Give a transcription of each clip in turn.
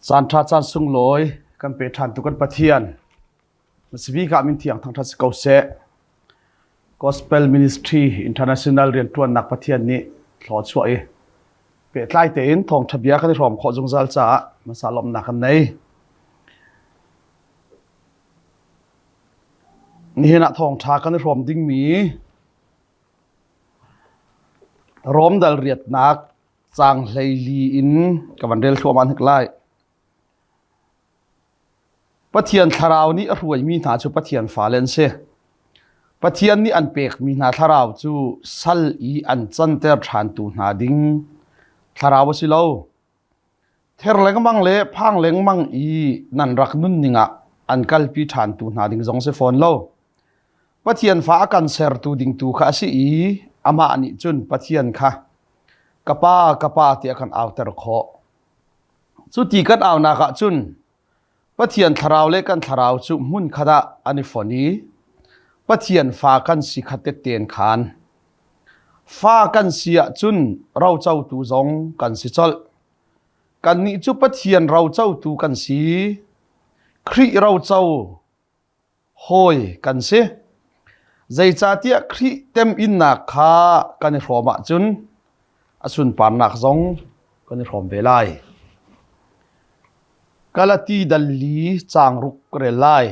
Caan ṭha caan sunglawi kan pe ṭhan tu kan Pathian Masibik ah min thiang thangṭhat si ko seh. Gospel Ministry International rianṭuannak Pathian nih thlawchuah i pehtlai tein thawngṭha bia kan i hrawm khawh zungzal caah hmasa lawmhnak kan nei. Nihin ah thawngṭha kan i hrawm dingmi Rom dal riatnak caang 14 in ka van rel thluahmah hnik lai. Pathian thlarau nih a hruaimi hna cu Pathian fale an si. Pathian nih an pekmi hna thlarau cu sal i an canter ṭhantu hna ding thlarau a si lo. Ther lengmang le phang lengmang i nan rak nunning ah an kalpi ṭhantu hna ding zong si fawn lo. Pathian fa a kan sertu ding tu kha a si i amah nih cun Pathian kha ka pa, ka pa tiah kan auter khawh. Cuti kan aunak ah cun Pathian thlarau le kan thlarau cu hmunkhat ah an i fon i Pathian fa kan si kha tetten khan. Fa kan si ahcun rocotu zong kan si colh. Kannih cu Pathian rocotu kan si. Khrih roco hawi kan si. Zeicahtiah Khrih teminnak kha kan i hrawm ahcun a sunparnak zong kan i hrawm ve lai. Galati dal li caang ruk ka rel lai.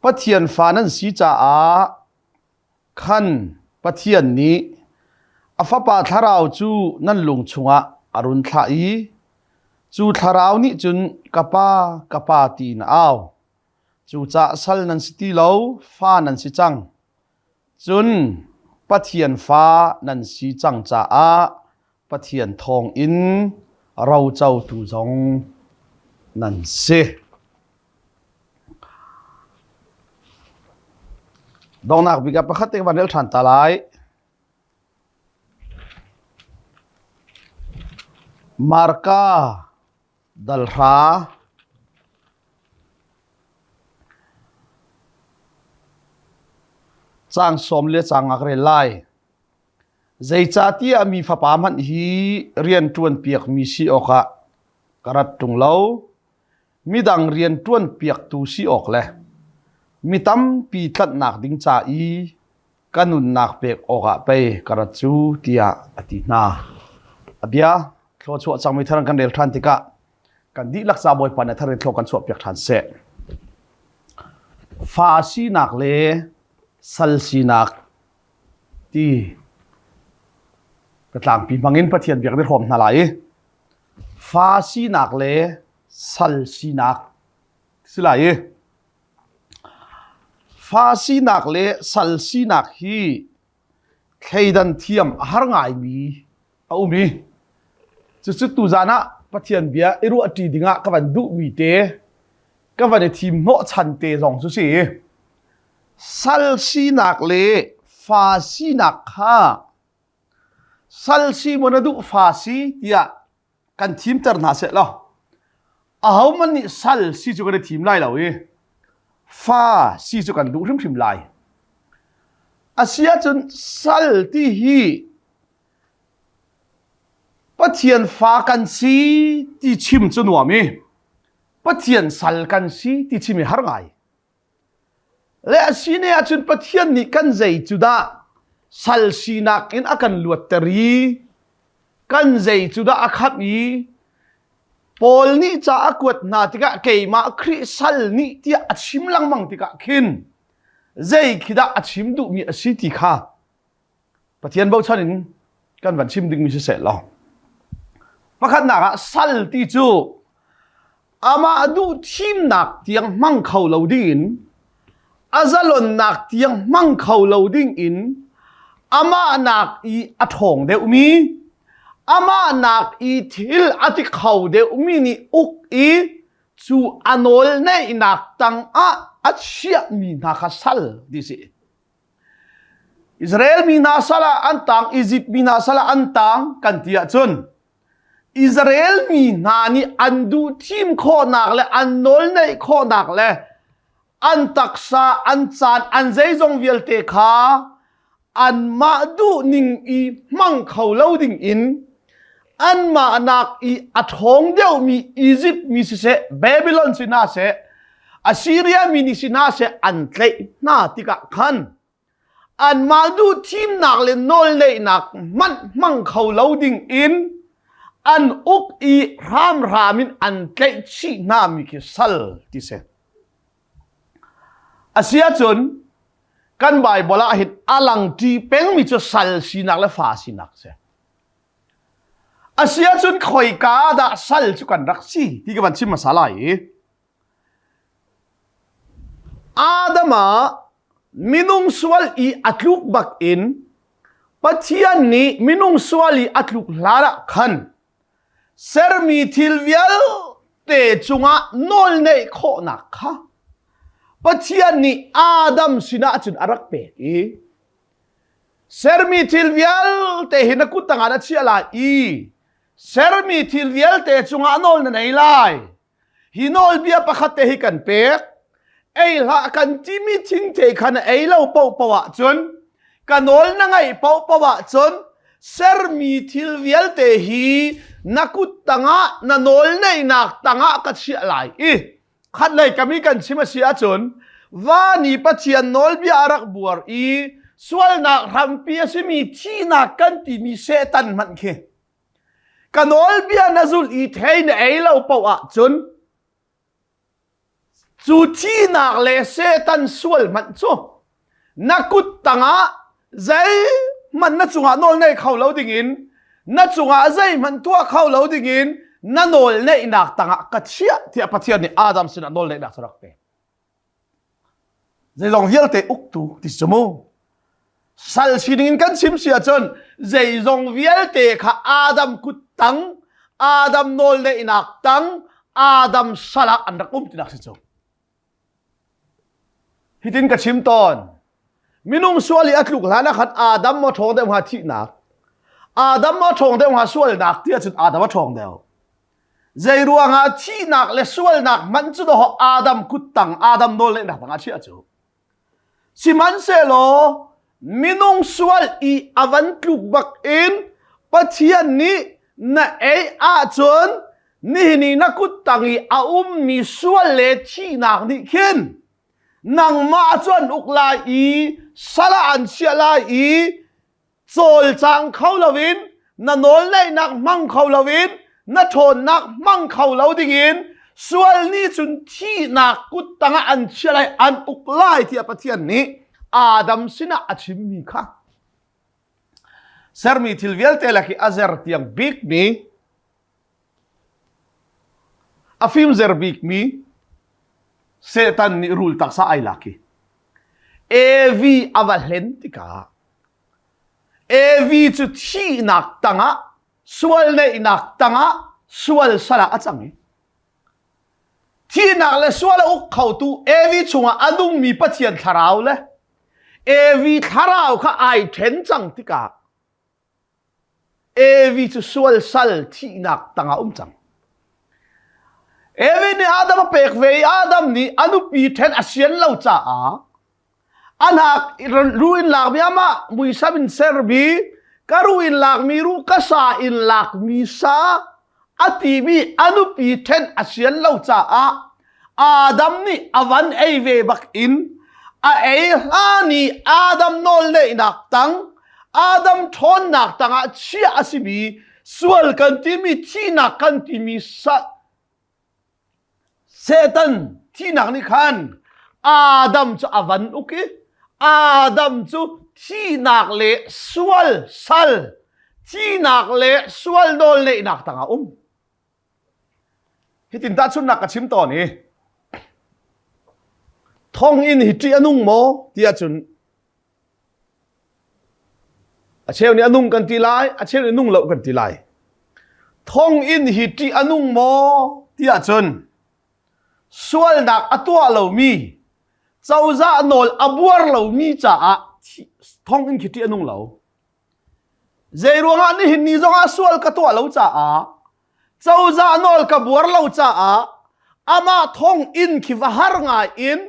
Pathian fa nan si caah khan Pathian nih a Fapa Thlarau cu nan lung chungah a run thlah i cu Thlarau nih cun ka Pa, ka Pa tiin a au. Cucaah sal nan si ti lo, fa nan si cang. Cun Pathian fa nan si cang caah Pathian thawngin rocotu zong nan si. Donghnak bik ah pakhat te ka van rel ṭhan ta lai. Marka dalhra caang sawm le caang nga ka rel lai. Zeicahtiah mi fapa hmanh hi rian ṭuan piakmi si awkah ka rat ṭung lo. Midang rian ṭuan piaktu si awk le mi tampi tlanhnak ding ca i ka nunnak pek awkah pei ka rat cu tiah a ti hna. A bia thluachuah cangmi thar kan rel ṭhan tikah kan dihlak ca Bawipa nih a thar in thlua kan chuahpiak ṭhan seh. Fa sinak le sal sinak ti ka tlangpi hmangin Pathian biak nih hrawm hna lai i fa sinak le sal sinak si lai i fa sinak le sal sinak hi thleidan thiam a har ngaimi a um i cucu tuzan ah Pathian bia i ruahṭi dingah ka van duhmi te ka van i thim hnawhchan te zong cu si sal sinak le fa sinak kha sal si maw na duh fa si tiah kan thimter hna seh law ahohmanh nih sal si cu kan i thim lai lo i fa si cu kan duh hrimhrim lai. A si ahcun sal ti hi Pathian fa kan si ti chim cu nuam i Pathian sal kan si ti chim i har ngai. Le a si ne ahcun Pathian nih kan zei cu dah sal sinak in a kan luatter i kan zei cu dah a khamh i Paul nih ca a kuat hna tikah keimah Khrih sal nih tiah a chim lengmang tikah khin zei khi dah a chim duhmi a si ti kha Pathian bochan in kan van chim dingmi siseh law pakhatnak ah sal ti cu amah duh thimnak tiang hmang kho lo ding in a zalonnak tiang hmang kho lo ding in amah nak i a ṭhawng deuhmi amah nak i thil a ti kho deuhmi nih uk i cu a nawl neihnak tangah a chiahmi hna kha sal ti si. Israel mi hna sal ah an tang, Egypt mi hna sal ah an tang kan ti ahcun Israel mi hna nih an duh thim khawhnak le an nawl neih khawhnak le an taksa, an caan, an zeizong vialte kha anmah duh ning i hmang kho lo ding in. anmah nak i a ṭhawng deuhmi Izipt mi siseh, Babylon si hna seh, Assyria mi nih si hna seh an tlaih hna tikah khan anmah duh thimnak le nawlneihnak hmanh hmang kho lo ding in an uk i hramhram in an tlaih chih hna mi khi sal ti si. Asiahcun kan Baibal ah hin a langṭi pengmi cu sal sinak le fa sinak si. Asiahcun khoika dah sal cu kan rak si ti ka van chim hmasa lai i Adam ah minung sual i a tluk bak in Pathian nih minung sual i a tluk hlan ah khan sermi thil vialte cungah nawlneih khawhnak kha Pathian nih Adam sinah cun a rak pek i sermi thil vialte hi na kut tangah na chiah lai i sermi thil vialte cungah nawl na nei lai. Hi nawlbia pakhat te hi kan pek. Ei hlah kan timi thingthei kha na ei lo paohpaoh ahcun ka nawl na ngaih paohpaoh ahcun sermi thil vialte hi na kut tangah na nawl neihnak tangah ka chiah lai i khatlei kami kan chim a si ahcun vani Pathian nawlbia a rak buar i sualnak hrampi a simi thihnak kan timi Satan hmanh khi Ka nawlbia na zulh i thei na ei lo paoh ahcun cu thihnak le Satan sual hmanh cu na kut tangah zeihmanh na cungah nawl nei kho lo dingin na cungah zeihmanh tuah kho lo dingin na nawl neihnak tangah ka chiah tiah Pathian nih Adam sinah nawl neihnak cu rak pek. Zeizong vialte uktu ti cu mu. Sal sining in kan chim si ahcun zeizong vialte kha Adam kut tang, Adam nawlneihnak tang, Adam sal ah an rak um tinak si cu. Hitin ka chim tawn. Minung sual i a tluk hlan ah khan Adam maw ṭhawng deuh hnga thihnak, Adam maw ṭhawng deuh hnga sualnak ti ahcun Adam a ṭhawng deuh. Zeiruangah thihnak le sualnak hmanh cu dawh Adam kuttang Adam nawlneihnak tangah chiah cu. Sihmanhsehlaw minung sual i a van tluk bak in Pathian nih na ei ahcun nihin i na kuttang i a ummi sual le thihnak nih khin nangmah cu an uk lai i sal ah an chiah lai i cawlcang kho loin na nawlneihnak hmang kho loin na ṭhawnnak hmang kho lo dingin sual nih cun thihnak kut tangah an chia lai an uk lai tiah Pathian nih Adam sinah a chimmi kha sermi thil vialte lak i a zer tiang bikmi a fimzer bikmi Satan nih rul taksa ai lak i Evi a va hlen tikah Evi cu thihnak tangah sual neihnak tangah sual sal ah a cang i thihnak le sual a uk khotu Evi chungah a nungmi Pathian thlarau le Evi thlarau kha ai ṭhen cang tikah Evi cu sual sal thihnak tangah um cang. Evi nih Adam a pek ve i Adam nih a nupi ṭhen a sian lo caah a hnak ru in lakmi amah muisam in sermi ka ru in lakmi ru ka sa in lakmi sa a timi a nupi ṭhen a sian lo caah Adam nih a van ei ve bak in a ei hlan i Adam nawlneihnak tang Adam ṭhawnnak tangah chiah a simi sual kan timi thihnak kan timi sa Satan thihnak nih khan Adam cu a van uk i Adam cu thihnak le sual sal thihnak le sual nawlneihnak tangah um. Hitin tahchunhnak ka chim tawn i thonginn hi ṭih a nung maw ti ahcun A cheu nih a nung kan ti lai, a cheu nih nung lo kan ti lai. Thonginn hi ṭih a nung maw ti ahcun sualnak a tuah lomi, cozah nawl a buar lomi caah thonginn khi ṭih a nung lo. Zei ruangah nihin ni zongah sual ka tuah lo caah cozah nawl ka buar lo caah amah thonginn khi va har ngai in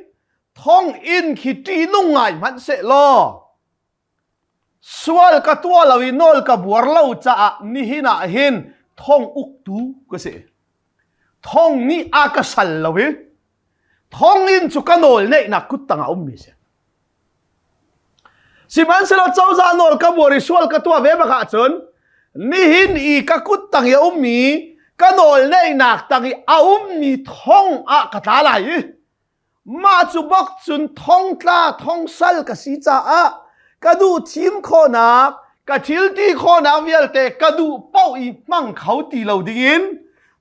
thonginn khi ṭihnung ngai hmanh seh law sual ka tuah lo i nawl ka buar lo caah nihin ah hin Thong uktu ka si. Thong nih a ka sal lo i thonginn cu ka nawl neihnak kut tangah ummi si. Sihmanhsehlaw cozah nawl ka buar i sual ka tuah ve bak ahcun nihin i ka kut tang i a ummi ka nawl neihnak tang i a ummi thong ah ka tla lai i mah cu bak cun thongtla thongsal ka si caah ka duh thim khawhnak ka thil ti khawhnak vialte ka duh paoh i hmang kho ti lo dingin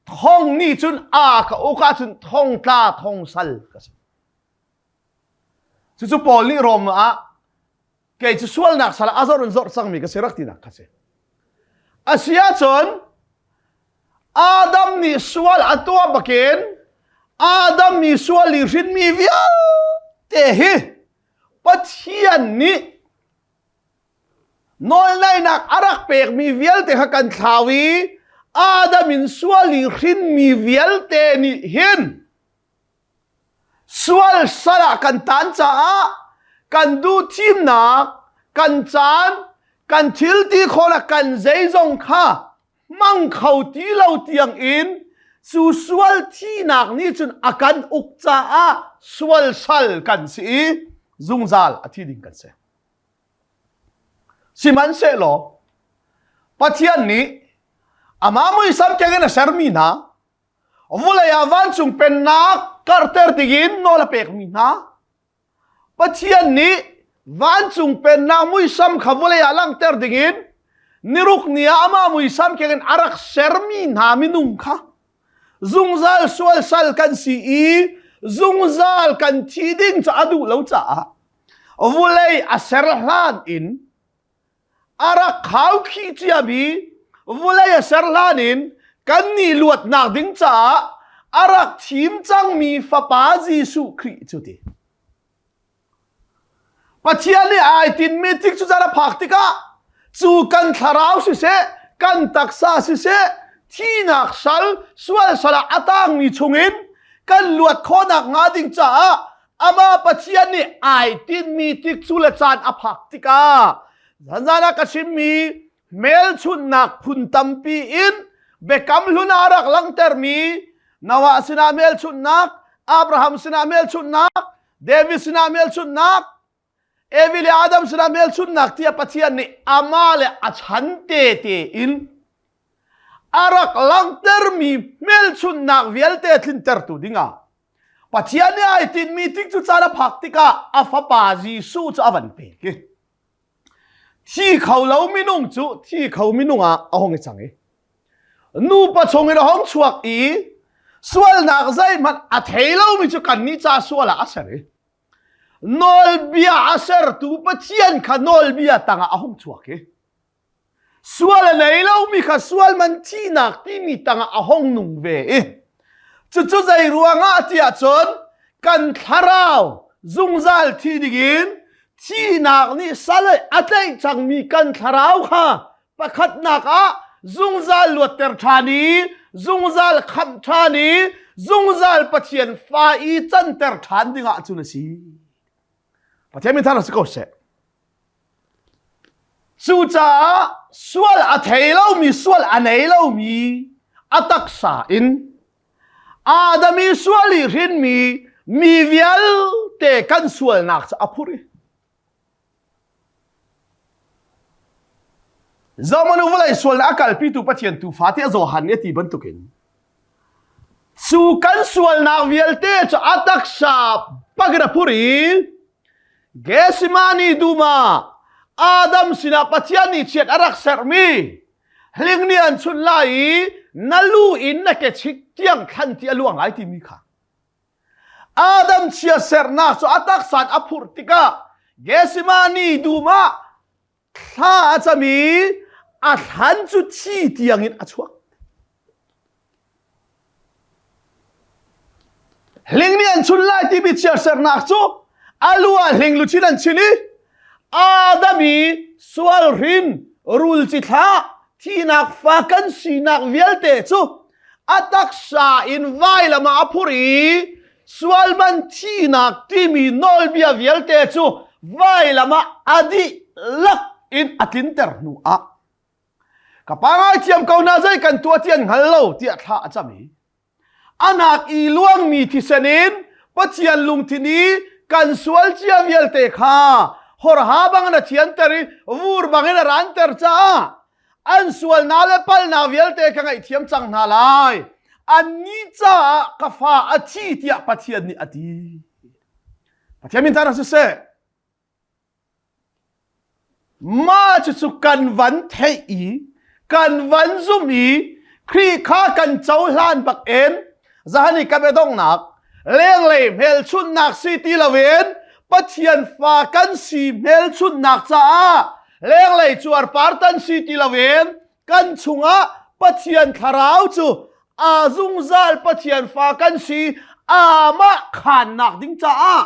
thong nih cun a ka uk ahcun thongtla thongsal ka si. Cucu Paul nih Rom ah kei cu sualnak sal ah a zor in zor cangmi ka si rak tinak kha si. A si ahcun Adam nih sual a tuah bakin Adam mi sual i hrinmi vialte hi Pathian nih nawlneihnak a rak pekmi vialte kha kan thlau i Adam in sual i hrinmi vialte nih hin Sual sal ah kan tan caah kan duh thimnak, kan caan, kan thil ti khawhnak kan zeizong kha hmang kho ti lo tiang in cu sual thihnak nih cun a kan uk caah sual sal kan si i zungzal a thi ding kan si. Sihmanhsehlaw Pathian nih amah muisam keng in a sermi hna Vawlei ah vancung pennak karhter dingin nawl a pekmi hna. Pathian nih vancung pennak muisam kha vawlei ah langhter dingin niruk ni ah amah muisam keng in a rak sermi hna minung kha zungzal sual sal kan si i zungzal kan thi ding cu a duh lo caah vawlei a ser hlan in a rak khaukhih ciami vulei a ser hlan in kannih luatnak ding caah a rak thim cangmi fapa Jesuh Khrih cu ti. Pathian nih ai tinmi tik cu caan a phak tikah cu kan thlarau siseh, kan taksa siseh, thihnak sal, sual sal ah a tangmi chungin kan luat khawhnak hnga ding caah Amah Pathian nih ai tinhmi tikcu le caan a phak tikah zanzan ah ka chimmi hmelchunhnak phun tampi in biakam hlun ah rak langhtermi Noah sinah hmelchunhnak, Abraham sinah hmelchunhnak, David sinah hmelchunhnak, Evi le Adam sinah hmelchunhnak tiah Pathian nih amah le a chan tete in a rak langhtermi hmelchunhnak vialte tlintertu dingah Pathian nih ai tinhmi tik cu caan a phak tikah a fapa Jesuh cu a van pek i thi kho lo minung cu thi kho minung ah a hung i cang i nupa chung in a hung chuak i sualnak zeihmanh a thei lomi cu kannih ca sual ah a ser i nawlbia a sertu Pathian kha nawlbia tangah a hung chuak i Sual a nei lomi kha sual man thihnak timi tangah a hong nung ve i cucu zei ruangah tiah cun kan thlarau zungzal thi dingin thihnak nih sal a tlaih cangmi kan thlarau kha pakhatnak ah zungzal luatter ṭhan i zungzal khamh ṭhan i zungzal Pathian fa i canter ṭhan dingah cun a si. Pathian min thar si ko seh. Cucaah sual a thei lomi, sual a nei lomi a taksa in Adam i sual i hrinmi mi vialte kan sualnak cu a phurh i Zohmanu vawlei sualnak a kalpitu Pathian tuufa tiah Johan nih a ti bantukin cu kan sualnak vialte cu a taksa bakin a phurh i Gethsemane dum ah Adam sinah Pathian nih chiat a rak serhmi hling nih an chunh lai i na lu in na ke chik tiang thlan ti a luang lai timi kha Adam chia sernak cu a taksa a phurh tikah Gethsemane dum ah thla a cam i a thlan cu thi tiangin a chuak. Hling nih an chun lai timi chiarsernak cu a lu ah hling luchin an chin i Adam i sual hrin rul ci thlah thihnak fa kan sinak vialte cu a taksa in vailam ah a phur i sualman thihnak timi nawlbia vialte cu vailam ah a dihlak in a tlinter hnu ah. Ka pa ngaithiam ko hna zei kan tuah ti an hngal lo tiah thla a cam i anak i luangmi thisen in Pathian lungthin i kan sual cia vialte kha horha bang in a thianter i vur bang in a ranter caah an sualnak le palhnak vialte ka ngaihthiam cang hna lai. Annih caah ka fa a thi tiah Pathian nih a ti. Pathian min tar siseh. Mah cucu kan van theih i kan van zumh i Khrih kha kan cohlan bak in zahan i ka biadonghnak lenglei hmelchunhnak si ti loin Pathian fa kan si hmelchunhnak caah lenglei cuarpar tan si ti loin kan chungah Pathian thlarau cu a zungzal Pathian fa kan si amah khannak ding caah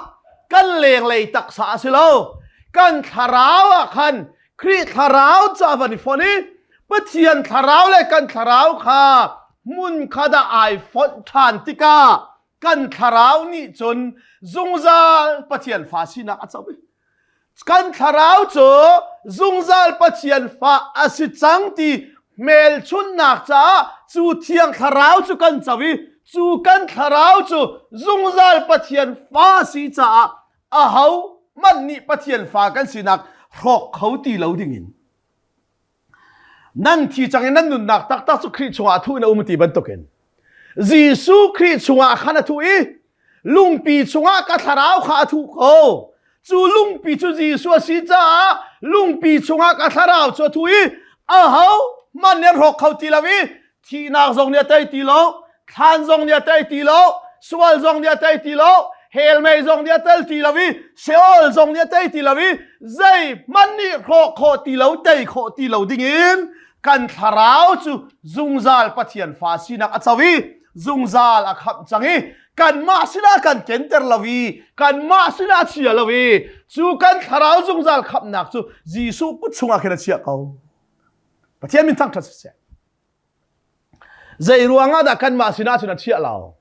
kan lenglei taksa a si lo kan thlarau ah khan Khrih thlarau ca van i fonh i Pathian thlarau le kan thlarau kha hmun khat ah ai fonh ṭhan tikah kan thlarau nih cun zungzal Pathian fa sinak a co i kan thlarau cu zungzal Pathian fa a si cang ti hmelchunhnak caah cu thiang thlarau cu kan co i cu kan thlarau cu zungzal Pathian fa si caah aho hmanh nih Pathian fa kan sinak hrawk kho ti lo dingin nan thi cang i nan nunnak taktak cu Khrih chungah a thuh in a um ti bantukin Jesuh Khrih chungah khan a thuh i lungpi chungah ka thlarau kha a thuh ko cu lungpi cu Jesuh a si caah lungpi chungah ka thlarau cu a thuh i aho hmanh nih an hrawk kho ti lo i thihnak zong nih a tei ti lo thlan zong nih a tei ti lo sual zong nih a tei ti lo hell mei zong nih a tel ti lo i Sheol zong nih a tei ti lo i zeihmanh nih hrawh khawh ti lo tei khawh ti lo dingin kan thlarau cu zungzal Pathian fa sinak a co i zungzal a khamh cang i kanmah sinah kan kenter lo i kanmah sinah chia lo i cu kan thlarau zungzal khamhnak cu Jesuh kut chungah khin a chiah ko Pathian min thangṭhat siseh. Zei ruangah dah kanmah sinah cun a chiah lo?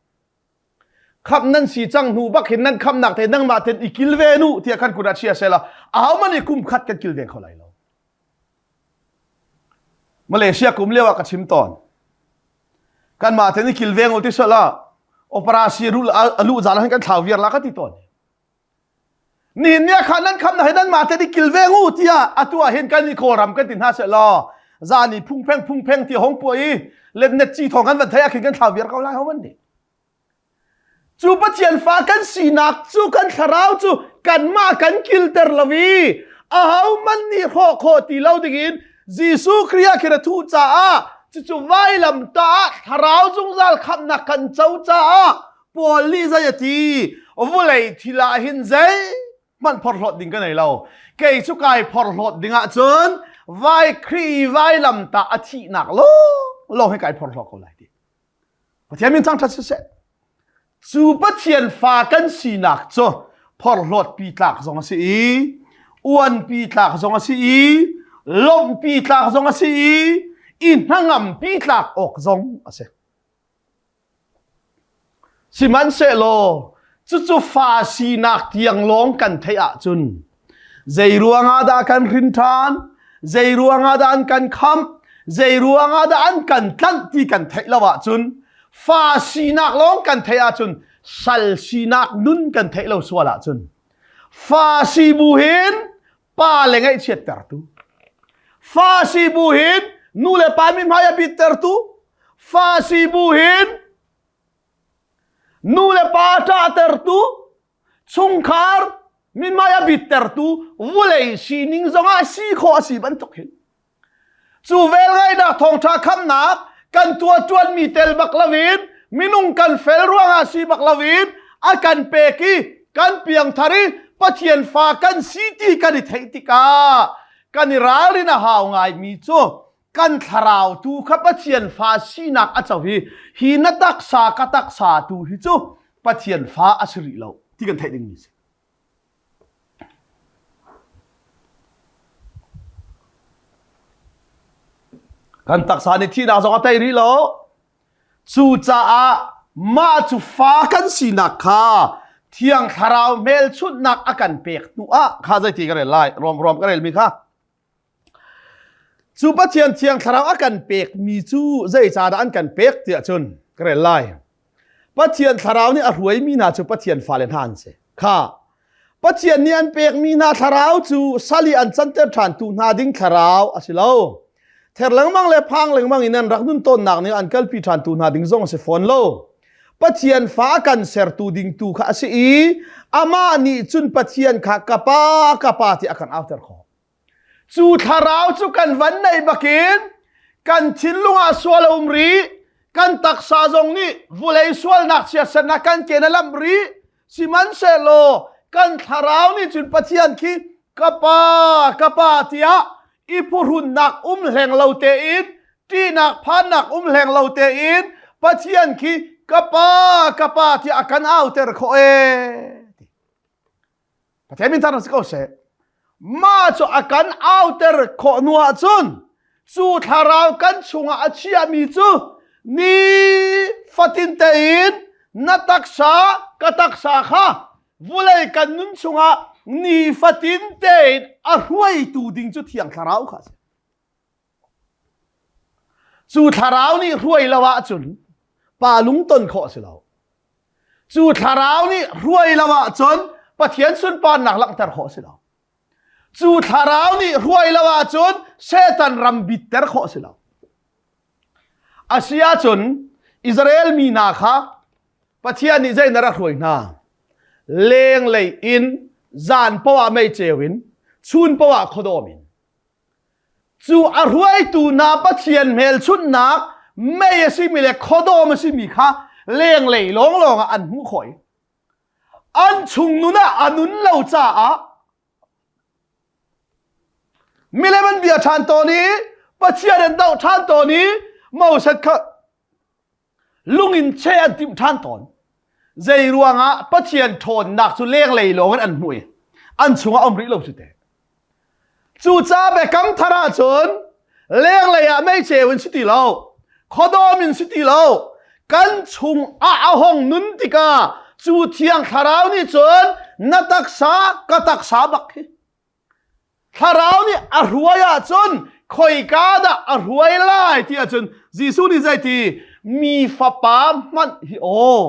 Khamh nan si cang hnu bak hin nan khamhnak te nangmah ten i kilven u tiah kan kut ah chia sehla ahohmanh nih kum khat kan kilveng kho lai lo. Malaysia kum lio ah ka chim tawn. Kanmah ten i kilveng u ti sehla operasi rul a luh zan ah kan thlau viar la ka ti tawn. Nihin ni ah khan nan khamnak hi nanmah te nih kilveng u tiah atu ah hin kan i Kawlram kan ti hna seh law zan i phungpheng phungpheng ti hong puah i letnet ci thawng kan van theih ah khin kan thlau viar ko lai ho van nih. Cu Pathian fa kan sinak cu kan thlarau cu kanmah kan kilter lo i ahohmanh nih hrawh khawh ti lo dingin Jesuh Khrih ah khin a thuh caah cucu vailam ta ah thlarau zungzal khamhnak kan co caah Paul nih zei a ti vulei thil ah hin zei hmanh phorhlawt ding ka nei lo kei cu kai phorhlawt ding ahcun vai Khrih vailam ta a thihnak lawng hi kai phorhlawt ko lai ti Pathian min thangṭhat siseh cu Pathian fa kan sinak cu phorhlawt pi tlak zong a si i uanpi tlak zong a si i lawmhpi tlak zong a si i i hnangampi tlak awk zong a si Sihmanhsehlaw cucu fa sinak tiang lawng kan theih ahcun zei ruangah dah kan hrin ṭhan, zei ruangah dah an kan khamh, zei ruangah dah an kan tlanh ti kan theih lo ahcun fa sinak lawng kan theih ahcun sal sinak nun kan theih lo sual ahcun fa si bu hin pa le ngaihchiattertu fa si bu hin nu le pa mithmai a bittertu fa si bu hin nu le pa ṭahtertu chungkhar mithmai a bittertu vulei sining zongah si khawh a si bantuk hin Cu velngeihnak thawngṭha khamnak kan tuahṭuanmi tel bak loin minung kan fel ruangah si bak loin a kan pek i kan piangthar i Pathian fa kan si ti kan i theih tikah kan i ralrin a hau ngaimi cu kan thlarau tu kha Pathian fa sinak a co hi hi na taksa ka taksa tu hi cu Pathian fa a si rih lo ti kan theih dingmi si. Kan taksa nih thihnak zong a tei rih lo. Cucaah mah cu fa kan sinak kha Thiang Thlarau hmelchunhnak a kan pek hnu ah kha zeiti ka rel lai? Rom rom ka relmi kha. Cu Pathian Thiang Thlarau a kan pekmi cu zeicahdah an kan pek tiah cun ka rel lai. Pathian Thlarau nih a hruaimi hna cu Pathian fale hna an si. Kha Pathian nih an pekmi hna thlarau cu sal i an canter ṭhantu hna ding thlarau a si lo. Ther lengmang le phang lengmang in an rak nun tawnnak nih an kalpi ṭhantu hna ding zong a si fawn lo. Pathian fa a kan sertu ding tu kha a si i amah nih cun Pathian kha ka pa ka pa ti a kan auter khawh. Cu thlarau cu kan van neih bakin kan thinlung ah sual a um rih, kan taksa zong nih vulei sualnak chiatsernak kan ken a lamh rih. Sihmanhsehlaw kan thlarau nih cun Pathian khi ka pa ka pa tiah i phuhrunnak um hleng lo tein ṭihnak phannak um hleng lo tein Pathian khi ka pa ka pa tiah a kan auter khawh ee. Pathian min thar si ko seh. Mah cu a kan auter khawh hnu ahcun cu thlarau kan chungah a chiahmi cu ni fatin tein na taksa ka taksa kha vulei kan nun chungah ni fatin tein a hruaitu ding cu thiang thlarau kha a si. Cu thlarau nih hruai lo ahcun pa lungton khawh a si lo. Cu thlarau nih hruai lo ahcun Pathian sunparnak langhter khawh a si lo. Cu thlarau nih hruai lo ahcun Satan ram bitter khawh a si lo. Asi ahcun Israel mi hna kha Pathian nih zei na rak hruai hna? Lenglei in zan poah mei ceu in chun poah khuadawm in Cu a hruaitu hna Pathian hmelchunhnak mei a simi le khuadawm a simi kha lenglei lawnglawng ah an hmuh khawh i an chung nun ah a nun lo caah milem an bia ṭhan tawn i Pathian an doh ṭhan tawn i Moses kha lung in cheh an timh ṭhan tawn. Zei ruangah Pathian ṭhawnnak cu lenglei lawng in an hmuh i an chungah um rih lo cu teh. Cucaah biakam thar ahcun lenglei ah meiceu in si ti lo, khuadawm in si ti lo, kan chung ah a hong nun tikah cu thiang thlarau nih cun na taksa ka taksa bak hi Thlarau nih a hruai ahcun khoika dah a hruai lai ti ahcun Jesuh nih zeiti mi fapa hmanh hi aw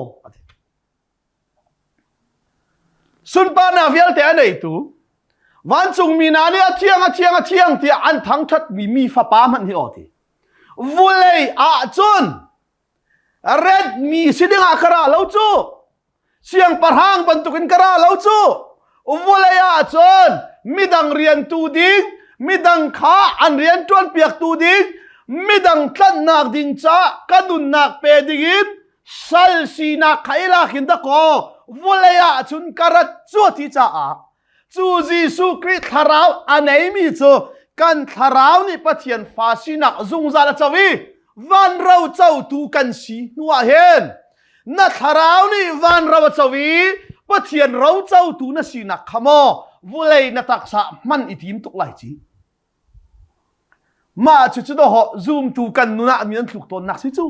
sunparnak vialte a neitu vancungmi hna nih a thiang a thiang a thiang tiah an thangṭhatmi mi fapa hmanh hi aw ti vulei ahcun Retmi si dingah ka ra lo cu. Siangpahrang bantukin ka ra lo cu. Vawlei ah cun midang riantu ding, midang kha an rian ṭuanpiaktu ding, midang tlanhnak ding ca ka nunnak pe dingin sal sinak kha i lak in dakaw vawlei ah cun ka rat cu ti caah Cu Jesuh Khrih thlarau a neimi cu kan thlarau nih Pathian fa sinak zungzal a co i vanro cotu kan si hnu ah hin na thlarau nih vanro a co i Pathian ro cotu na sinak kha maw vulei na taksa hman i tim tuk lai ci. Mah cu cu doh zumtu kan nun ah mi an tluk tawnnak si cu.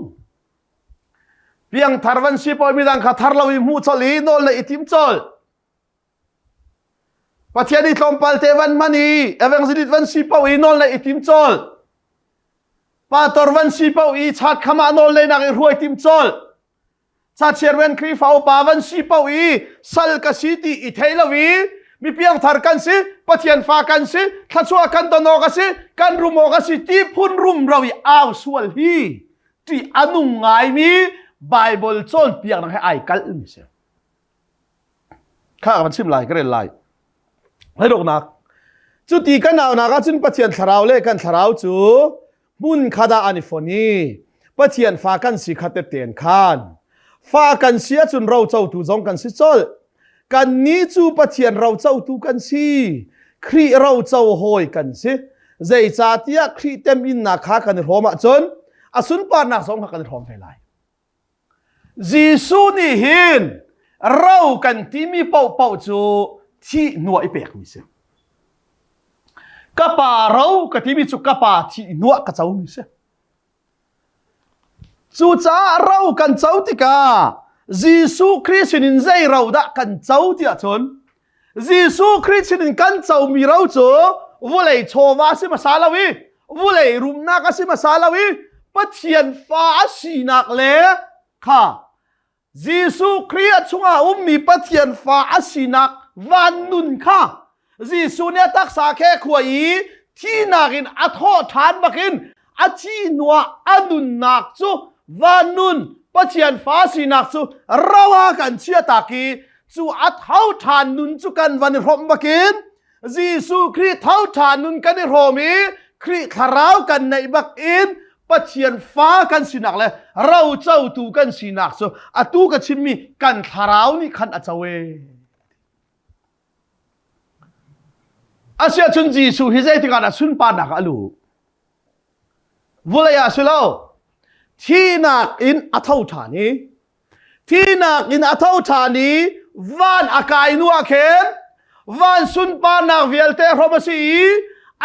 Piangthar van si pawl midang kha thar lo i hmuh colh i nawl na i tim colh. Pathian i tlawmpal te van hman i evangelist van si paoh i nawl neih i tim cawl. Pastor van si paoh i chat kham ah nawl neihnak i hruai tim cawl. Chachiarven Khrihfa upa van si paoh i sal ka si ti i thei lo i mi piangthar kan si, Pathian fa kan si, thluachuah kan don awk a si, kan rum awk a si ti phun rumro i au sual hi ti a nung ngaimi Bible cawnpiaknak he ai kalh mi si. Kha ka van chim lai, ka rel lai. Hleidawknak. Cuti kan aunak ahcun Pathian thlarau le kan thlarau cu hmun khat ah an i fon i Pathian fa kan si kha tetten khan. Fa kan si ahcun rocotu zong kan si colh. Kannih cu Pathian rocotu kan si. Khrih roco hawi kan si. Zeicahtiah Khrih teminnak kha kan i hrawm ahcun a sunparnak zong kha kan i hrawm ve lai. Jesuh nih hin ro kan timi paohpaoh cu thih hnuah i pekmi si. Ka pa ro ka timi cu ka pa thih hnuah ka comi si. Cucaah ro kan co tikah Jesuh Khrih sinin zei ro dah kan co tiah cun Jesuh Khrih sinin kan comi ro cu vulei chawva si hmasa lo i. Vulei rumnak a si hmasa lo i Pathian fa a sinak le kha Jesuh Khrih a chungah ummi Pathian fa a sinak van nun kha Jesuh nih a taksa khe khua i thihnak in a thawh ṭhan bakin a thi hnuah a nunnak cu van nun Pathian fa sinak cu ro ah kan chiahtak i cu a tho ṭhan nun cu kan van i hrawmh bakin Jesuh Khrih tho ṭhan nun kan i hrawm i Khrih thlarau kan neih bakin Pathian fa kan sinak le rocotu kan sinak cu atu ka chimmi kan thlarau nih khan a co e. Asiahcun Jesuh hi zeitik ah dah sunparnak ah a luh? Vulei ah si lo. Thihnak in a tho ṭhan i thihnak in a tho ṭhan i van a kai hnu ah khin van sunparnak vialte hrawm a si i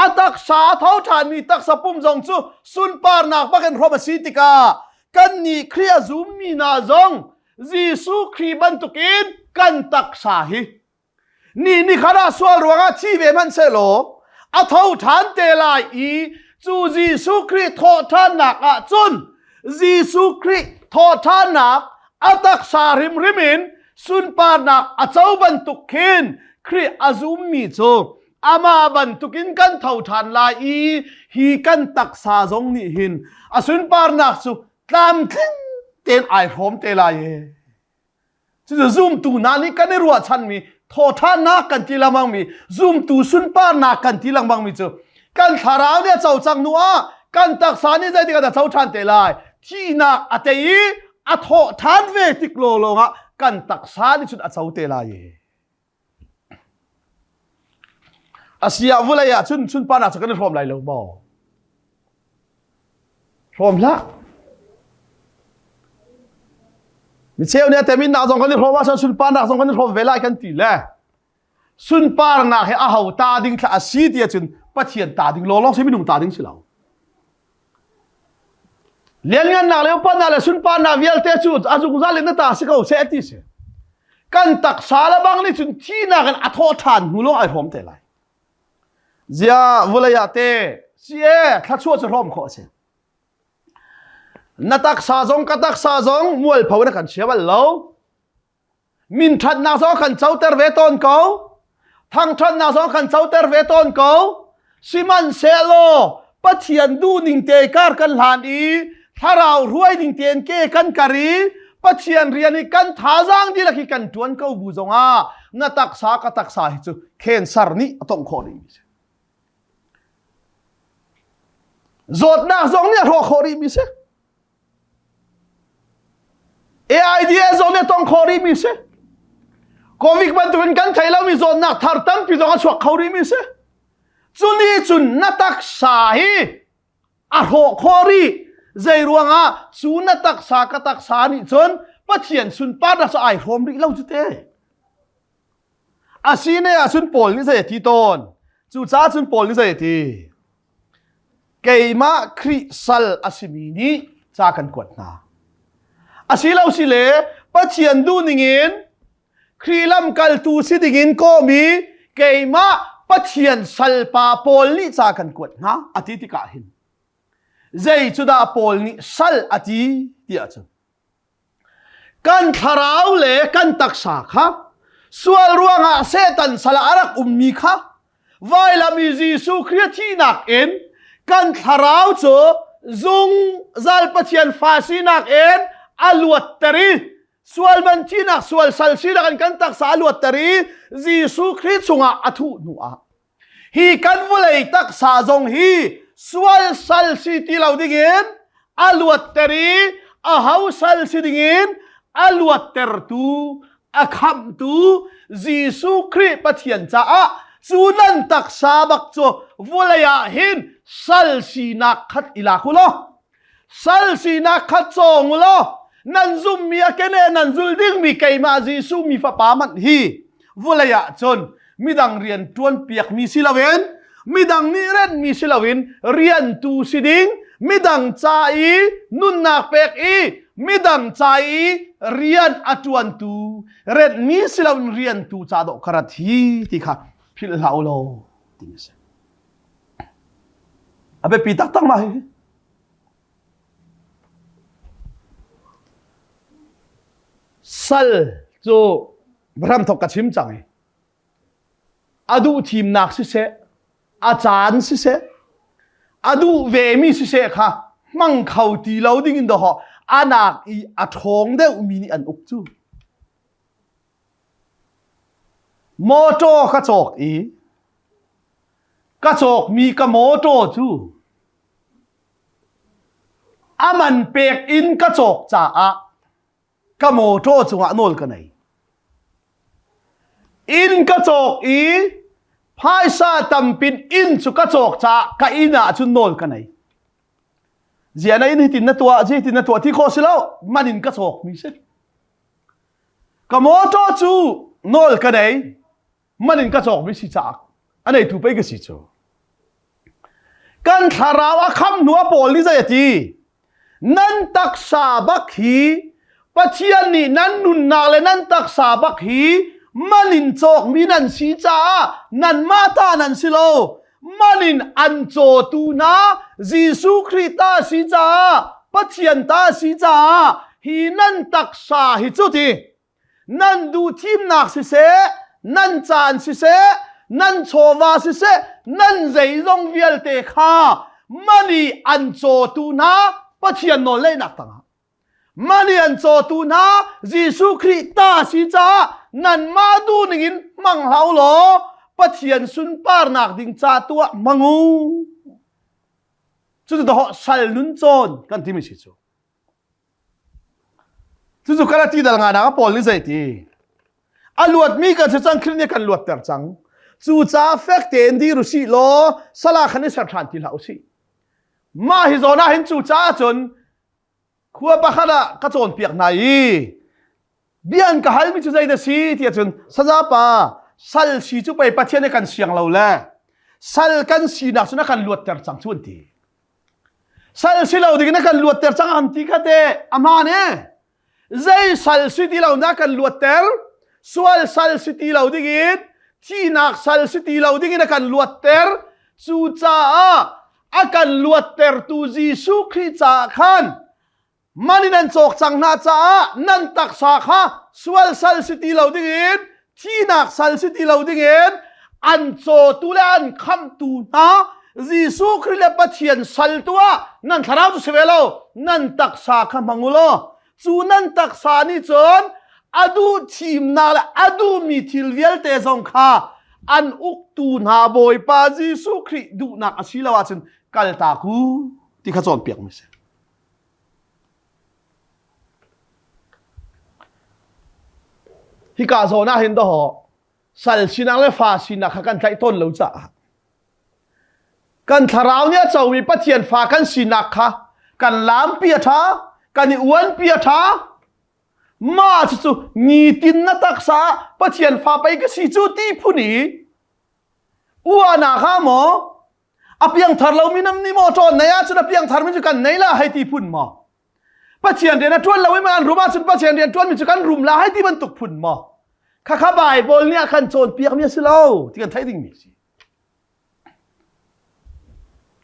a taksa a tho ṭhanmi taksa pum zong cu sunparnak bakin hrawm a si tikah kannih Khrih a zummi hna zong Jesuh Khrih bantukin kan taksa hi ni ni khat ah sual ruangah thi ve hmanh sehlaw a tho ṭhan te lai i cu Jesuh Khrih thawhṭhannak ah cun Jesuh Khrih thawhṭhannak a taksa hrimhrim in sunparnak a co bantuk khin Khrih a zummi cu amah bantukin kan tho ṭhan lai i hi kan taksa zong nih hin a sunparnak cu tlamtling tein ai hrawm te lai e. Cucu zumtu hna nih kan i ruahchanmi thawṭhannak kan ti lengmangmi zumtu sunparnak kan ti lengmangmi cu kan thlarau nih a co cang hnu ah kan taksa nih zeitik ah dah co ṭhan te lai thihnak a tei i a thawh ṭhan ve tik lawlawng ah kan taksa nih cun a co te lai e. Asiah vulei ah cun sunparnak cu kan i hrawm lai lo maw? Hrawm hlah. Micheu nih a teminnak zong kan i hrawm ahcun sunparnak zong kan i hrawm ve lai kan ti le sunparnak hi aho ta ding thla a si ti ahcun Pathian ta ding lawlawng si minung ta ding si lo. Lianngannak le upatnak le sunparnak vialte cu a zungzal in na ta si ko seh ti si. Kan taksa le bang nih cun thihnak in a thawh ṭhan hnu lawng ai hrawm te lai. Zia vulei ah te si e thlachuah cu hrawm khawh a si. Na taksa zong ka taksa zong mualpho na kan chia bal lo. Min ṭhatnak zong kan coter ve tawn ko. Thangṭhatnak zong kan coter ve tawn ko. Sihmanhsehlaw Pathian duhning te kar kan hlan i thlarau hruai ding tein ke kan kar i Pathian rian i kan thazaang dihlak hi kan ṭuan ko bu zongah na taksa ka taksa hi cu cancer nih a tongh khawh rihmi si. Zawtnak zong nih a hrawh khawh rihmi si. AIDS zong nih tong khawh rihmi si. Covid bantukin kan thei lomi zawtnak thar tampi zong a chuak kho rihmi si. Cu nih cun na taksa hi a hrawh khawh rih. Zei ruangah cu na taksa ka taksa nih cun Pathian sunparnak cu ai hrawm rih lo cu te. Asine ahcun Paul nih zei a ti tawn? Cucaah cun Paul nih zei a ti? Keimah Khrih sal a simi nih ca kan kuat hna. Asilo si le Pathian duhning in Khrih lamkaltu si dingin kawmi keimah Pathian salpa Paul nih ca kan kuat hna a ti tikah hin zei cu dah Paul nih sal a ti ti ahcun Kan thlarau le kan taksa kha sual ruangah Satan sal ah a rak ummi kha vailam i Jesuh Khrih thihnak in kan thlarau cu zungzal Pathian fa sinak in a luatter i sual man thihnak sual sal sinak in kan taksa a luatter i Jesuh Khrih chungah a thuh hnuah Hi kan vawlei taksa zong hi sual sal si ti lo dingin a luatter i a ho sal si dingin a luattertu a khamhtu Jesuh Khrih Pathian caah cu nan taksa bak cu vawlei ah hin sal sinak khat i lak u law Sal sinak kha cawng u law nan zummi a kene nan zul dingmi keimah Jesuh mi fapa manh hi vulei ah cun midang rian ṭuan piakmi si loin midang nih renhmi si loin riantu si ding midang ca i nunnak pek i midang ca i rian a ṭuantu renhmi si loin riantu ca dawh ka rat hi ti kha philh hlah u law ti a si. A biapi taktak mah hi. Sal cu hramthok ka chim cang i a duh thimnak siseh, a caan siseh, a duh vemi siseh kha hmang kho ti lo ding in dawh anak i a ṭhawng deuhmi nih an uk cu. Mawṭaw ka cawk i ka cawkmi ka mawṭaw cu a man pek in ka cawk caah ka mawṭaw cungah nawl ka nei. Inn ka cawk i phaisa tampin inn cu ka cawk caah ka inn ah cun nawl ka nei. Zia na inn hitin na tuah, hitin na tuah ti khawh si lo, man in ka cawkmi si. Ka mawṭaw cu nawl ka nei, man in ka cawkmi si caah a neitu pei ka si cu. Kan thlarau a kham hnu ah Paul nih zei a ti? Nan taksa bak hi Pathian nih nan nunnak le nan taksa bak hi man in cawkmi nan si caah nanmah ta nan si lo. Man in an cawtu hna Jesuh Khrih ta si caah Pathian ta si caah hi nan taksa hi cu ti nan duh thimnak siseh nan caan siseh nan chawva siseh nan zeizong vialte kha man i an cawtu hna Pathian nawl neihnak tangah man i an cawtu hna Jesuh Khrih ta si caah nanmah duh ningin hmang hlah u law Pathian sunparnak ding ca tu ah hmang u. Cucu dawh sal nun cawn kan timi si cu. Cucu Galati dal nganak Paul nih zei ti? A luatmi kan si cang Khrih nih kan luatter cang. Cucaah fek tein dir u sih law sala khan i ser ṭhan ti hlah u sih. Mah hi zawn ah hin cucaah cun khua pakhat ah ka cawnpiak hna i bia an ka halmi cu zei dah si ti ahcun sazapa sal si cu pei Pathian nih kan siang lo le sal kan sinak cun a kan luatter cang cu an ti. Sal si lo ding in a kan luatter cang an ti kha te a hmaan e. Zei sal si ti lo na kan luatter, sual sal si ti lo ding in, thihnak sal si ti lo ding in a kan luatter. Cucaah a kan luattertu Jesuh Khrih caah khan Man in an cawk cang hna caah nan taksa kha sual sal si ti lo dingin thihnak sal si ti lo dingin an cawtu le an khamhtu hna Jesuh Khrih le Pathian sal tu ah nan thlarau cu si ve lo nan taksa kha hmang u law cu nan taksa nih cun a duh thimnak le a duhmi thil vialte zong kha an uktu hna Bawipa Jesuh Khrih duhnak a si lo ahcun kaltak u ti kha cawnpiakmi si. Hika zawn ah hin dawh sal sinak le fa sinak kha kan tlaih tawn lo caah kan thlarau nih a comi Pathian fa kan sinak kha kan lampi a ṭha kan i uanpi a ṭha mah cucu nitin na taksa Pathian fa pei ka si cu ti phun i uahnak ha maw a piangthar lomi nam nih maw ṭawn nei ahcun a piangthar mi cu kan nei la hei ti phun maw Pathian rian a ṭuan lo i an rum ahcun Pathian rian ṭuanmi cu kan rum la hei ti bantuk phun maw khakha Bible nih a kan cawnpiakmi a si lo ti kan theih dingmi a si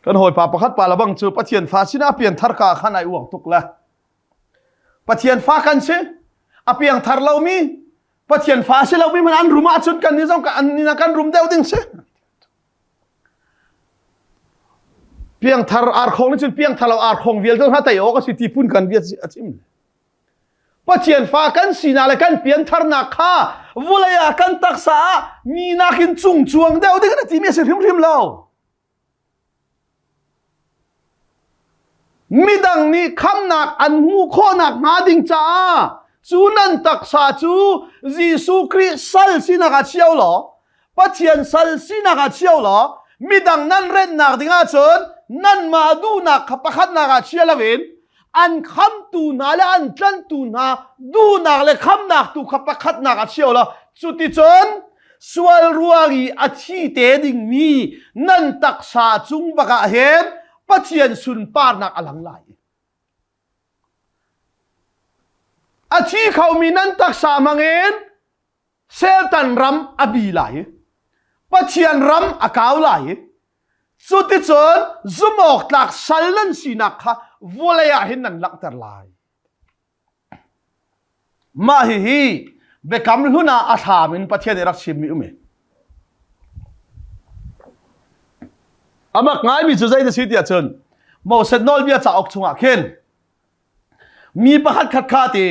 kan hawipa pakhat pa labang cu Pathian fa sinah pianthar ka khan ai uang tuk le Pathian fa kan si a piangthar lomi Pathian fa si lomi hmanh an rum ahcun kan nih zong an nih kan rum deuh ding si Piangthar arkhong nih cun piangthar lo arkhong vialte hna tei awk a si ti phun kan bia a chim. Pathian fa kan sinak le kan piantharnak kha vulei ah kan taksa ah mi nakin cung cuang deuh ding na timi a si hrimhrim lo. Midang nih khamnak an hmuh khawhnak hnga ding caah cu nan taksa cu Jesuh Khrih sal sinak ah chia law Pathian sal sinak ah chia law midang nan rennak ding ahcun nanmah duhnak kha pakhatnak ah chia loin an khamtu hna le an tlanhtu hna duhnak le khamnak tu kha pakhatnak ah chia law cuticun sual ruang i a thi te dingmi nan taksa cung bak ah hin Pathian sunparnak a lang lai. A thi khomi nan taksa hmangin Satan ram a bi lai i Pathian ram a kau lai i. Cuticun zumhawktlak sal nan sinak kha vawlei ah hin nan langhter lai. Mah hihi biakam hlun ah a thlam in Pathian nih rak chimmi um i. Amak ngaimi cu zei na si tiah cun Moses nawlbia cauk chungah khin mi pakhat khat kha ti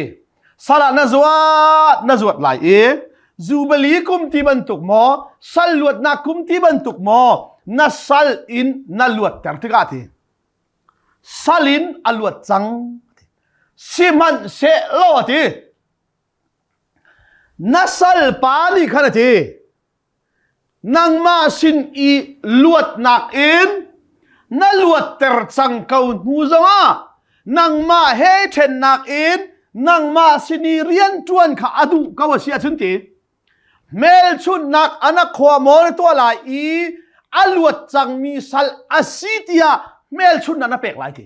sal ah na zuat na zuat lai i Jubilee kum ti bantuk maw sal luatnak kum ti bantuk maw na sal in na luatter tikah ti sal in a luat cang sihmanhsehlaw a ti na salpa nih khan a ti nangmah sin i luatnak in na luatter cang ko hnu zongah nangmah he ṭhennak in nangmah sin i rianṭuan kha a duh ko a si ahcun ti Hmelchunhnak an a khua maw na tuah lai i a luat cangmi sal a si tiah hmelchunhnak na pek lai ti.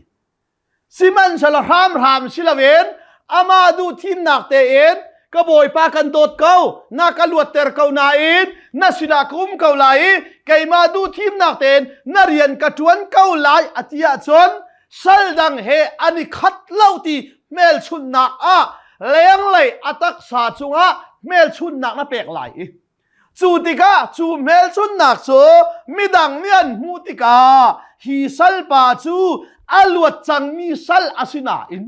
Sihmanhsehlaw hramhram si loin amah duh thimnak tein ka bawipa kan dawt ko, na ka luatter ko nain na sinah ka um ko lai i keimah duh thimnak tein na rian ka ṭuan ko lai a ti ahcun sal dang he an i khat lo ti hmelchunhnak ah lenglei a taksa cungah hmelchunhnak na pek lai i cu tikah cu hmelchunhnak cu midang nih an hmuh tikah hi salpa cu a luat cangmi sal a si nain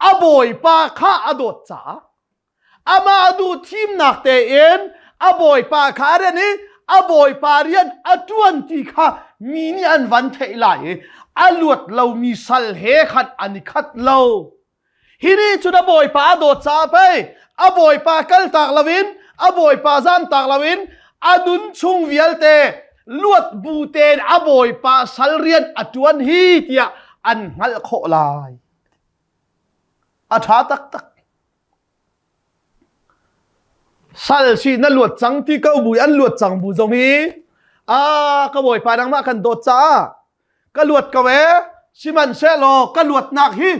a bawipa kha a dawt caah Amah duh thimnak tein a bawipa kha a rian i a bawipa rian a ṭuan ti kha mi nih an van theih lai i a luat lomi sal he khan an i khat lo. Hi nih cun a bawipa a dawt caah pei a bawipa kaltak loin a bawipa zamtak loin a nun chung vialte luat bu tein a bawipa sal rian a ṭuan hi tiah an hngalh khawh lai. A ṭha taktak. Sal si na luat cang ti ko bu an luat cang bu zong hi a ka bawipa nangmah kan dawt caah ka luat ko ee sihmanhsehlaw ka luatnak hi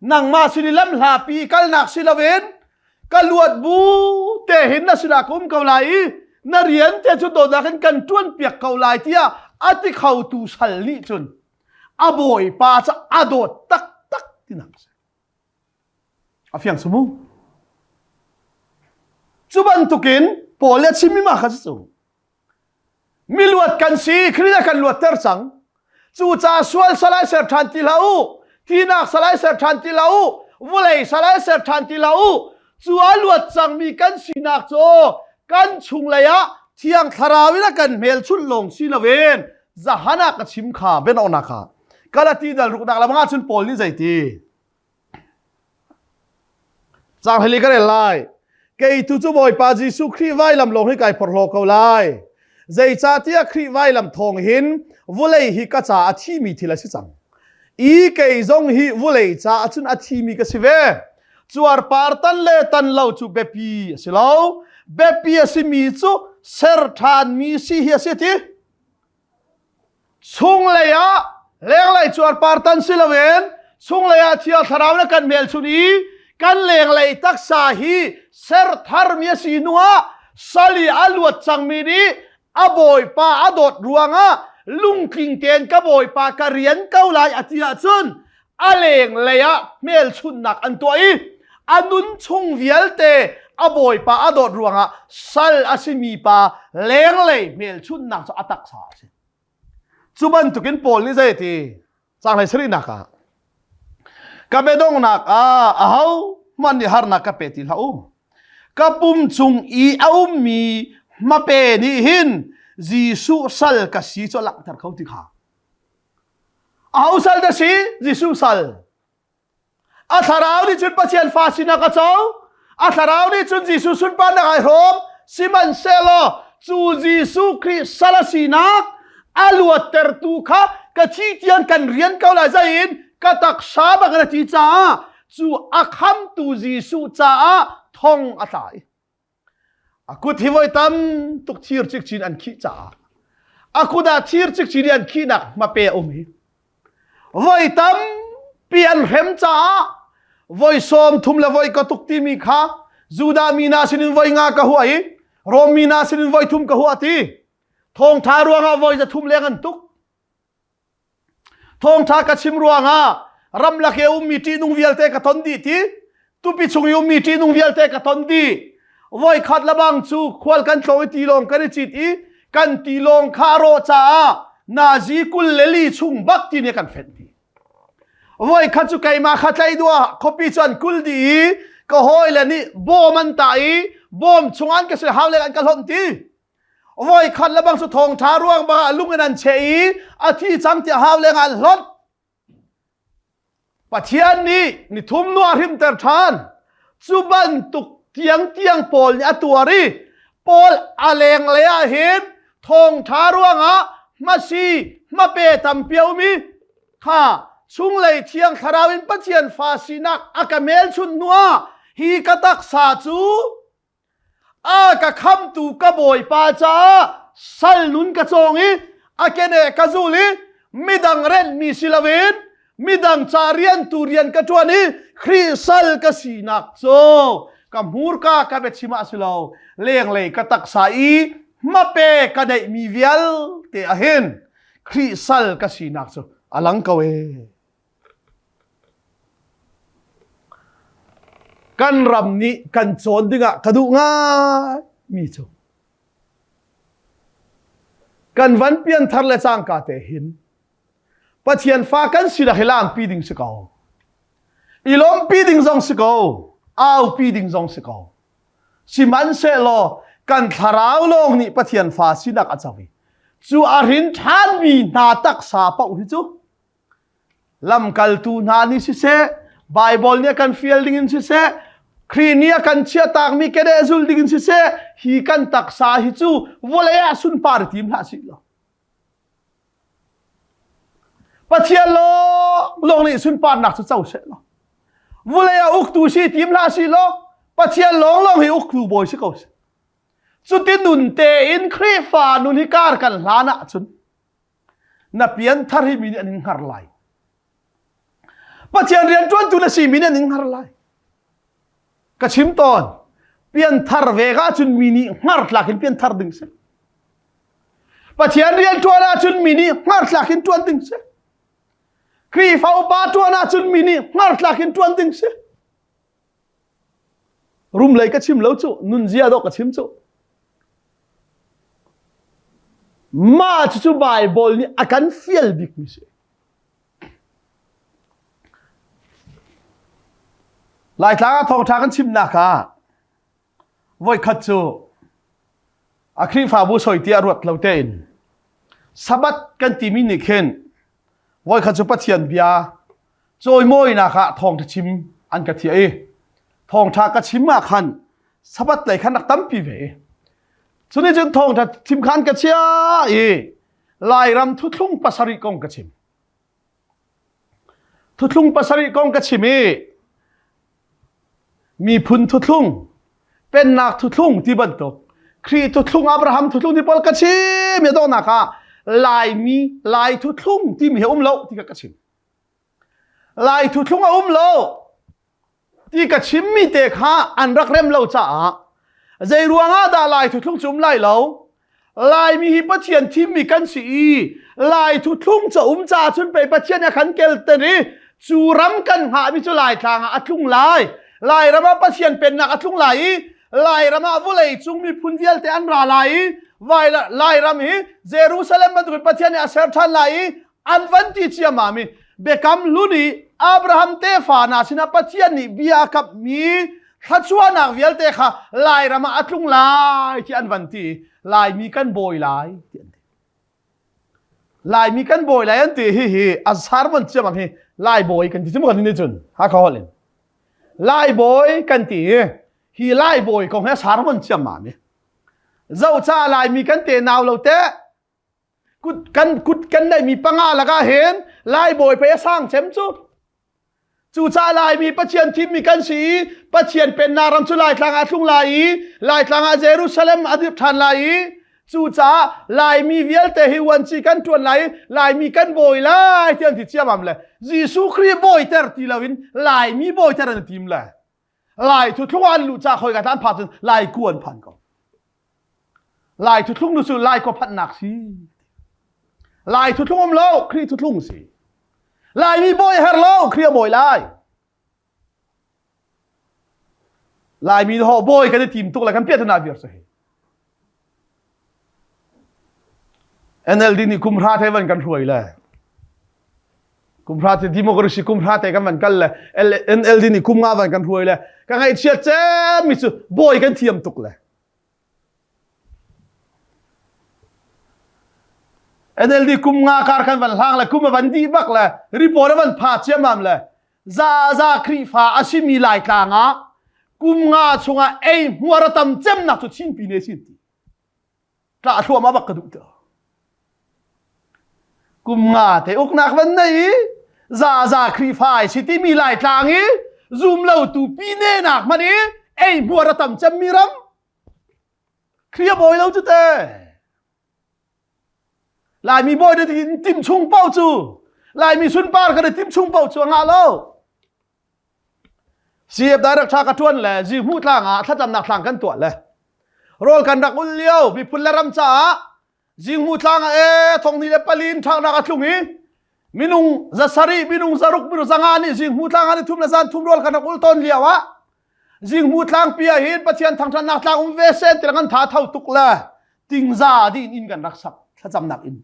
nangmah sin i lamhlapi kalnak si loin ka luat bu te hin na sinah ka um ko lai i na rian te cu dawtnak in kan ṭuan piak ko lai tiah a ti khotu sal nih cun a bawipa cu a dawt taktak tinak a si. A fiang su mu. Cu bantukin Paul le chimmi ma kha cu miluat kan si Khrih kan luatter cang. Cucaah sual salai ser ṭhan ti hlah u. Thinak salai ser ṭhan ti hlah u. Vawlei salai ser ṭhan ti hlah u. Cu a luat cangmi kan sinak cu kan chunglei ah Thiang Thlarau in a kan hmelchunh lawng si loin zahan ah ka chim kha benawnak ah Galati dal ruknak lam ah cun Paul nih zeiti Caang heli ka rel lai. Kei tu cu Bawipa Jesuh Khrih vailam lawng hi kai phorhlaw ko lai. Zeicahtiah Khrih vailam thawng hin vulei hi ka ca a thimi thil a si cang. I kei zong hi vulei caah cun a thimi ka si ve. Cuarpar tan le tan lo cu biapi a si lo. Biapi a simi cu ser ṭhanmi si hi a si ti. Chunglei ah lenglei cuarpar tan si loin chunglei ah Thiang Thlarau na kan hmelchunh i kan lenglei taksa hi ser tharmi a si hnuah sal i a luat cangmi nih a bawipa a dawt ruangah lungtling tein ka bawipa ka rian ko lai a ti ahcun a lenglei ah hmelchunhnak an tuah i a nun chung vialte a bawipa a dawt ruangah sal a simi pa lenglei hmelchunhnak cu a taksa a si. Cu bantukin Paul nih zei ti caanglei sarihnak ah ka biadonghnak ah aho hmanh nih harnak ka pe ti hlah u. Ka pum cung i a ummi hmape nih hin Jesuh sal ka si cu a langhter kho ti kha. Aho sal dah si? Jesuh sal. A thlarau nih cun Pathian fa sinak a co. A thlarau nih cun Jesuh sunparnak ai hrawm. Sihmanhsehlaw cu Jesuh Khrih sal a sinak a luattertu kha ka thi tiang kan rian ko lai zai in ka taksa bak na ti caah cu a khamtu Jesuh caah thong a tla i A kut hi voi tam tuk thir cikcin an khih caah a kut ah thir cikcin i an khihnak hmape a um hi voi tampi an hrem caah voi sawm thum le voi ka tuk timi kha Judah mi hna sinin voi nga ka huah i Rom mi hna sinin voi thum ka huah ti thawngtha ruangah voi za thum leng an tuk. Thawngṭha ka chim ruangah ramlak i ummi ṭihnung vialte ka ton dih ti tupi chung i ummi ṭihnung vialte ka ton dih. Voikhat lebang cu khual kan tlawng i tilawng kan i cit i kan tilawng kha a rawh caah nazi 24 chung bak ti nih kan fenh dih. Voikhat cu keimah kha tlaih duh khuapi cu an kul dih i ka hawile nih bawm an tah i bawm chung an ka si hau le an ka hlonh ti. Voikhat le bang cu thawngṭha ruang bang ah lung in an cheh i a thi cang tiah hau leng ah an hlonh. Pathian nih nithum nu a hrimter ṭhan. Cu bantuk tiangtiang Paul nih a tuar i Paul a lenglei ah hin thawngṭha ruangah hmasi hmape tampi a um i kha chunglei thiang thlarau in Pathian fa sinak a ka hmelchunh hnuah hi ka taksa cu a ka khamtu ka bawipa caah sal nun ka cawng i a kene ka zul i midang renhmi si loin midang ca riantu rian ka ṭuan i Khrih sal ka sinak cu ka hmurka ka biachim ah si lo lenglei ka taksa i hmape ka neihmi vialte ahhin Khrih sal ka sinak cu a lang ko ee. Kan ram nih kan cawn dingah ka duh ngai mi cu kan van pianthar le cangka te hin Pathian fa kan sinak hi langpi ding si ko. I lawmpi ding zong si ko. Aupi ding zong si ko. Sihmanhsehlaw kan thlarau lawng nih Pathian fa sinak a co i cu a hrin ṭhanmi hna taksa paoh hi cu lamkaltu hna nih siseh Baibal nih a kan fial ding in siseh Khrih nih a kan chiahtakmi kedeh zul ding in siseh hi kan taksa hi cu vawlei ah sunpar i tim hlah sih law Pathian lawng lawng nih sunparnak cu co seh law vawlei ah uktu si tim hlah sih law Pathian lawng lawng hi uktu bawi si ko seh cuti nun tein Khrihfa nun hi kar kan hlan ahcun na pianthar hi mi nih an in hngar lai Pathian rian ṭuantu na si mi nih an in hngar lai ka chim tawn pianthar ve ka cun mi nih hngar tlak in pianthar ding si Pathian rian ṭuan ahcun mi nih hngar tlak in ṭuan ding si Khrihfa upa ṭuan ahcun mi nih hngar tlak in ṭuan ding si Rumlei ka chim lo cu, nunzia dawh ka chim cu. Mah cucu Baibal nih a kan fial bikmi si. Laitlang ah thawngṭha kan chimnak ah voikhat cu a Khrihfabu soi tiah ruat lo tein Sabbath kan timi nih khin voikhat cu Pathian bia cawimawinak ah thawngṭha chim an ka thiah i thawngṭha ka chim ah khan Sabbath lei khan rak tampi ve i cunih cun thawngṭha chim khan ka chia i Lairam thuthlung pasarih kong ka chim thuthlung pasarih kong ka chim i miphun thuthlung pennak thuthlung ti bantuk Khrih thuthlung Abraham thuthlung ti pawl ka chim i dawhnak ah Laimi Lai thuthlung timi hi um lo ti ka ka chim Lai thuthlung a um lo ti ka chimmi te kha an rak rem lo caah zei ruangah dah Lai thuthlung cu um lai lo Laimi hi Pathian thimmi kan si i Lai thuthlung cu um caah cun pei Pathian a kan kelter i cu ram kan hngahmi cu Laitlang ah a tlung lai Lairam ah Pathian pennak a tlung lai i Lairam ah vawlei cung miphun vialte an ra lai i Lairam hi Jerusalem bantukin Pathian nih a ser ṭhan lai i an van ti ciammam i biakam hlun i Abraham tefa hna sinah Pathian nih bia a kamhmi thluachuahnak vialte kha Lairam ah a tlung lai ti an van ti Laimi kan bawi lai ti an ti Laimi kan bawi lai an ti hi hi a sermon ciammam hi Lai bawi kan ti cu kan ni cun Hakha holh in Lai bawi kan ti hi hi Lai bawi kong hi a sermon ciammam hi zoca Laimi kan te nau lo te kut kan kut kan neihmi panga lakah hin Lai bawi pei a sang cem cu cucaah Laimi Pathian thimmi kan si i Pathian pennak ram cu Laitlang ah thlung lai i Laitlang ah Jerusalem a dirh ṭhan lai i cucaah Laimi vialte hi uanci kan ṭuan lai i Laimi kan bawi lai ti an ti ciamam le Jesuh Khrih bawiter ti loin Laimi bawiter an tim le Lai thuthlung an luh ca khoi ka tlan pha cun Lai ku an phan ko Lai thuthlung nu cu Lai khua phanhnak si. Lai thuthlung um lo, Khrih thuthlung si. Laimi bawi her lo, Khrih a bawi lai. Laimi ho bawi kan i tim tuk le kan piah na viar hi. NLD nih kum hra te van kan hruai le kum hra te democracy kum hra te kan van kal le NLD nih kum nga van kan hruai le ka ngaihchiat cem mi cu bawi kan thiam tuk le NLD kum nga kar kan van hlang le kum a van dih bak le report a van pha ciammam le za za Khrihfa a simi Laitlang ah kum nga chungah ei hmuar a tam cemnak cu Chinpi ne sin ti tla thluahmah bak ka duh te kum nga te uknak van nei i za za Khrihfa ai si timi Laitlang i zum lo tu pi ne nak hman i ei hmuar a tam cemmi ram Khrih bawi lo cu te. Laimi bawi na tim chung paoh cu Laimi sunpar kan i tim chung paoh cu a ngah lo. CF director ka tuan le zihmuh tlang ah thlacamnak thlang kan tuah le rawl kan rak ul lio miphun le ram caah zingmu tlang ah e thong ni le palin ṭhangnak a tlung i minung zasarih minung zaruk minung zanga nih zingmu tlang ah ni thum le zan thum rawl kan rak ul tawn lio ah Zinghmu tlangpi ah hin Pathian thangṭhatnak tlang um ve sen ti kan tha tho tuk le tingza dih in kan rak sak thlacamnak in.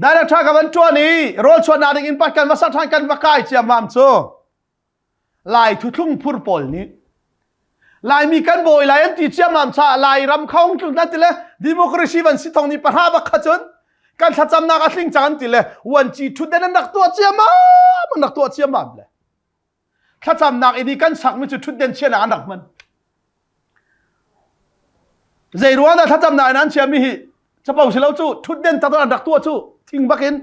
Director ka van ṭuan i rawl chuannak ding in pat kan va sak ṭhan kan va kai ciammam cu Lai thuthlung phur pawl nih Laimi kan bawi lai an ti ciammam caah Lairam khong tlun an ti le democracy van si thong ni pahra bak kha cun kan thlacamnak a tling cang an ti le uanci ṭhutden an rak tuah ciammam an rak tuah ciammam le thlacamnak inn i kan sakmi cu ṭhutden chiahnak an rak hman. Zei ruang dah thlacamnak in an chiahmi hi capo si lo cu ṭhutden tak an rak tuah cu thing bak in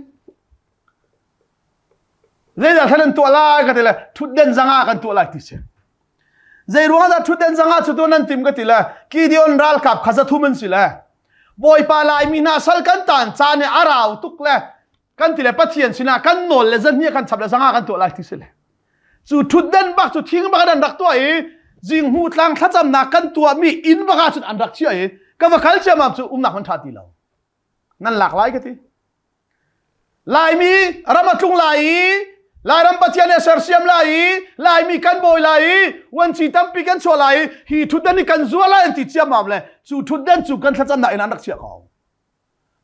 zeidah thlan an tuah lai ka ti le ṭhutden zanga kan tuah lai ti si. Zei ruang dah ṭhutden zanga cu tuah nan tim ka ti le Gideon ralkap kha zathum an si le Bawipa Laimi hna sal kan tan caan i a rau tuk le kan ti le Pathian sinah kan nawl le zahnih kan chap le zanga kan tuah lai ti si le cu thutden bak cu thing bak an rak tuah i zinghmu tlang thlacamnak kan tuahmi inn bak ah cun an rak chiah i ka va kal ciamam cu umnak man tha ti lo nan lak lai ka ti Laimi ram a tlung lai i Lairam Pathian he sersiam lai i Laimi kan bawi lai i uanci tampi kan chuah lai i hi thutden hi kan zuar lai an ti ciamam le cu thutden cu kan thlacamnak in an rak chiah ko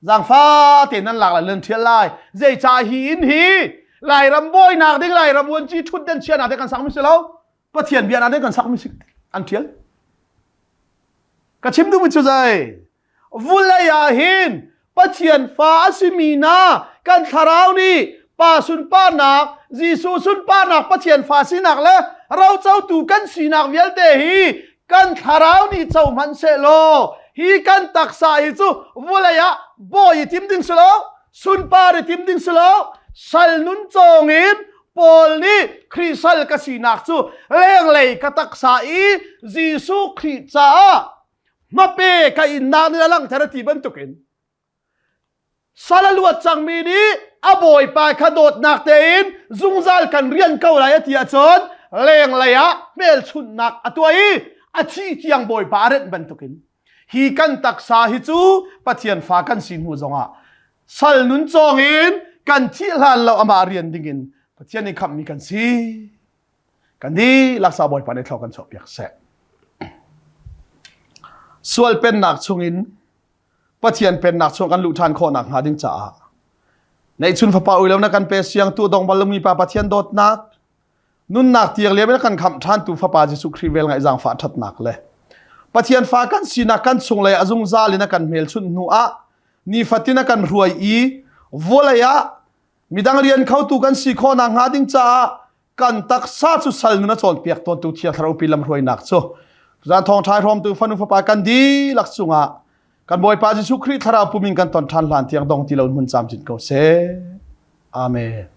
Zaangfa te nan lak lai nan ṭhial lai. Zeicah hi inn hi Lairam bawinak ding Lairam vuanci ṭhutden chiahnak ding kan sakmi si lo. Pathian biaknak ding kan sakmi si an ṭhial. Ka chim duhmi cu zei? Vulei ah hin Pathian fa a simi hna kan thlarau nih Pa sunparnak, Jesuh sunparnak, Pathian fa sinak le rocotu kan sinak vialte hi kan thlarau nih co hmanh sehlaw hi kan taksa hi cu vulei ah bawi i tim ding si lo sunpar i tim ding si lo sal nun cawng in Paul nih Khrih sal ka sinak cu lenglei ka taksa i Jesuh Khrih caah hmape ka innak nih a langhter a ti bantukin Sal a luat cangmi nih a bawipa kha dawtnak tein zungzal kan rian ko lai a ti ahcun lenglei ah hmelchunhnak a tuah i a thi tiang bawipa a renh bantukin hi kan taksa hi cu Pathian fa kan si hnu zongah sal nun cawng in kan thih hlan lo amah rian dingin Pathian nih khamhmi kan si. Kan dihlak sa Bawipa nih thlaw kan chuahpiak seh. Sual pennak chungin Pathian pennak chung kan luh ṭhan khawh nakhnga ding caah neihchun fapa ui lo na kan pe siang tu dong bal lomi pa Pathian dawtnak nunnak tiang liam in kan khamh ṭhan tu fapa Jesuh Khrih vel ngaih zaangfah ṭhatnak le Pathian fa kan sinak kan chunglei a zungzal in a kan hmelchunh hnu ah nifatin a kan hruai i vawlei ah midang rian khotu kan si khawh nakhnga ding caah kan taksa cu sal nun a cawnpiak tawntu Thiang Thlarau pi lamhruainak cu zan thawngṭha hrawmtu fanu fapa kan dihlak cungah kan Bawipa Jesuh Khrih Thlarau pumin kan ton ṭhan hlan tiang dong ti lo hmun camcin ko seh. Amen.